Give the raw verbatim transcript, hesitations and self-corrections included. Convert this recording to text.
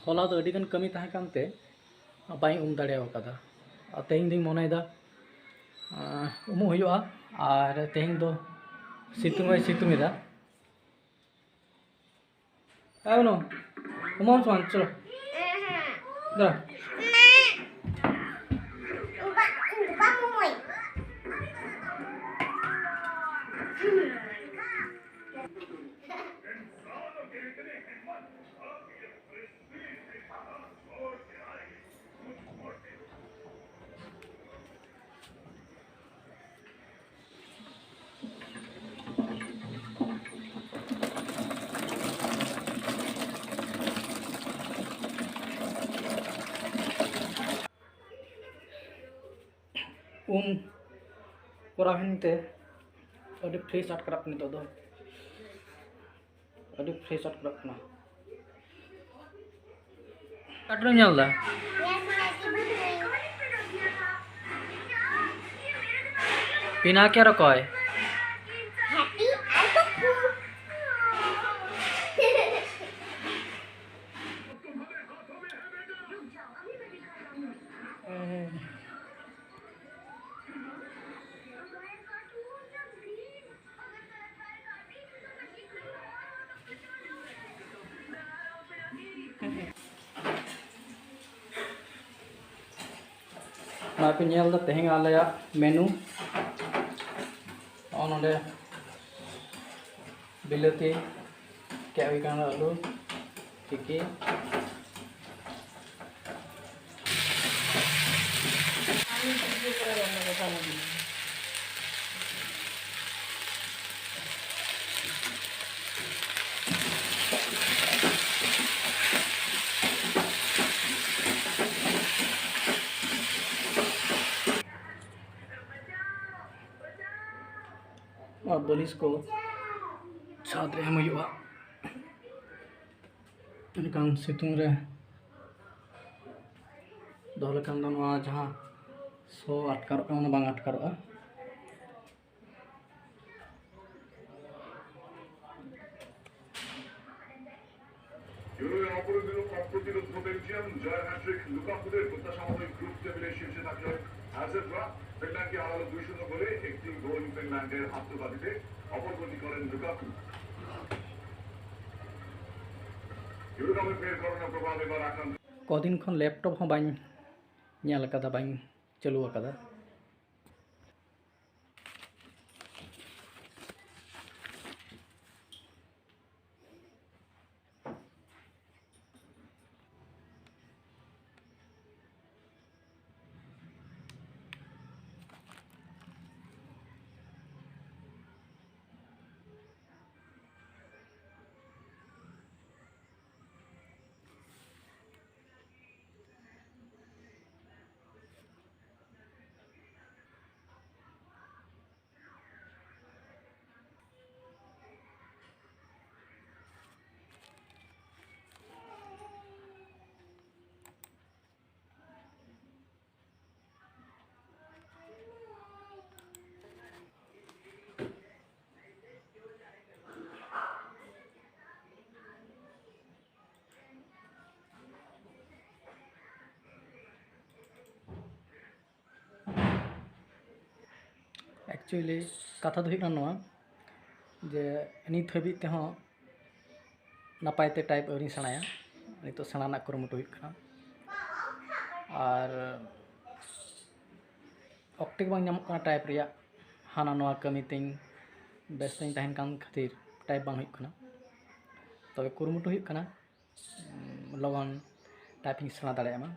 ᱦᱚᱞᱟ ᱫᱚ ᱟᱹᱰᱤᱜᱟᱱ ᱠᱟᱹᱢᱤ ᱛᱟᱦᱮᱸ ᱠᱟᱱᱛᱮ ᱵᱟᱹᱧ ᱩᱢ ᱫᱟᱲᱮ ᱟᱠᱟᱫᱟ᱾ ᱟᱨ ᱛᱮᱦᱮᱧ ᱫᱚᱧ ᱢᱚᱱᱮᱭᱮᱫᱟ, ᱟᱸ, ᱩᱢᱩᱜ ᱦᱩᱭᱩᱜᱼᱟ᱾ ᱟᱨ ᱛᱮᱦᱮᱧ ᱫᱚ ᱥᱤᱛᱩᱝ ᱦᱚᱸᱭ ᱥᱤᱛᱩᱝ ᱮᱫᱟ᱾ ᱟᱭ ᱵᱟᱹᱱᱩ, ᱩᱢᱩᱜ ᱟᱢ ᱥᱮ ᱵᱟᱝ? ᱪᱚᱞᱚ᱾ ᱫᱟᱸᱲᱟ᱾ ᱩᱢ ᱠᱚᱨᱟᱣ ᱦᱩᱭᱮᱱ ᱛᱮ ᱟᱹᱰᱤ fresh ᱟᱴᱠᱟᱨᱚᱜ ᱠᱟᱱᱟ ᱱᱤᱛᱚᱜ ᱫᱚ᱾ ᱟᱹᱰᱤ fresh ᱟᱴᱠᱟᱨᱚᱜ ᱠᱟᱱᱟ᱾ ᱠᱟᱨᱴᱩᱱ ᱧᱮᱞ ᱫᱟ? ᱯᱤᱱᱟᱠᱤ ᱟᱨ ᱚᱠᱚᱭ? ᱱᱚᱜᱼᱚᱭ ᱯᱮ ᱧᱮᱞ ᱮᱫᱟ ᱛᱮᱦᱮᱧ ᱟᱞᱮᱭᱟᱜ menu᱾ ᱱᱚᱜᱼᱚ ᱱᱚᱰᱮ ᱵᱤᱞᱟᱹᱛᱤ ᱜᱮᱫ ᱦᱩᱭ ᱠᱟᱱᱟ, ᱟᱹᱞᱩ, ᱛᱤᱠᱤ᱾ ᱟᱨ ᱵᱟᱹᱞᱤᱥ ᱠᱚ ᱪᱷᱟᱫᱽ ᱨᱮ ᱮᱢ ᱦᱩᱭᱩᱜᱼᱟ᱾ ᱮᱱᱠᱷᱟᱱ ᱥᱤᱛᱩᱝ ᱨᱮ ᱫᱚᱦᱚ ᱞᱮᱠᱷᱟᱱ ᱫᱚ ᱱᱚᱣᱟ ᱡᱟᱦᱟᱸ ᱥᱚ ᱟᱴᱠᱟᱨᱚᱜ ᱠᱟᱱᱟ, ᱚᱱᱟ ᱵᱟᱝ ᱟᱴᱠᱟᱨᱚᱜᱼᱟ᱾ অপরদিকে অপ্রতিরোধ্য বেলজিয়াম জয়ের হ্যাটট্রিক লুকাকুদের প্রত্যাশা মতোই গ্রুপ টেবিলের শীর্ষে থাকল হ্যাজার্ডরা। ফিনল্যান্ডকে হারালো দুই শূন্য গোলে। একটি গোল ফিনল্যান্ডের আত্মঘাতীতে। অপর গোলটি করেন লুকাকু। ইউরোকাপে ফের করোনা প্রভাব এবার আক্রান্ত। ᱠᱚᱫᱤᱱ ᱠᱷᱚᱱ ᱞᱮᱯᱴᱚᱯ ᱦᱚᱸ ᱵᱟᱹᱧ ᱧᱮᱞ ᱟᱠᱟᱫᱟ, ᱵᱟᱹᱧ ᱪᱟᱹᱞᱩ ᱟᱠᱟᱫᱟ᱾ Actually, ᱠᱟᱛᱷᱟ ᱫᱚ ᱦᱩᱭᱩᱜ ᱠᱟᱱᱟ ᱱᱚᱣᱟ, ᱡᱮ ᱱᱤᱛ ᱦᱟᱹᱵᱤᱡ ᱛᱮᱦᱚᱸ ᱱᱟᱯᱟᱭ ᱛᱮ ᱴᱟᱭᱤᱯ ᱟᱹᱣᱨᱤᱧ ᱥᱮᱬᱟᱭᱟ᱾ ᱱᱤᱛᱚᱜ ᱥᱮᱬᱟ ᱨᱮᱱᱟᱜ ᱠᱩᱨᱩᱢᱩᱴᱩ ᱦᱩᱭᱩᱜ ᱠᱟᱱᱟ᱾ ᱟᱨ ᱚᱠᱛᱮ ᱜᱮ ᱵᱟᱝ ᱧᱟᱢᱚᱜ ᱠᱟᱱᱟ ᱴᱟᱭᱤᱯ ᱨᱮᱭᱟᱜ᱾ ᱦᱟᱱᱟ ᱱᱚᱣᱟ ᱠᱟᱹᱢᱤ ᱛᱤᱧ ᱵᱮᱥᱛᱚᱧ ᱛᱟᱦᱮᱱ ᱠᱟᱱ ᱠᱷᱟᱹᱛᱤᱨ ᱴᱟᱭᱤᱯ ᱵᱟᱝ ᱦᱩᱭᱩᱜ ᱠᱟᱱᱟ᱾ ᱛᱚᱵᱮ ᱠᱩᱨᱩᱢᱩᱴᱩ ᱦᱩᱭᱩᱜ ᱠᱟᱱᱟ, ᱩᱸ, ᱞᱚᱜᱚᱱ ᱴᱟᱭᱤᱯᱤᱝ ᱥᱮᱬᱟ ᱫᱟᱲᱮᱭᱟᱜ ᱢᱟ᱾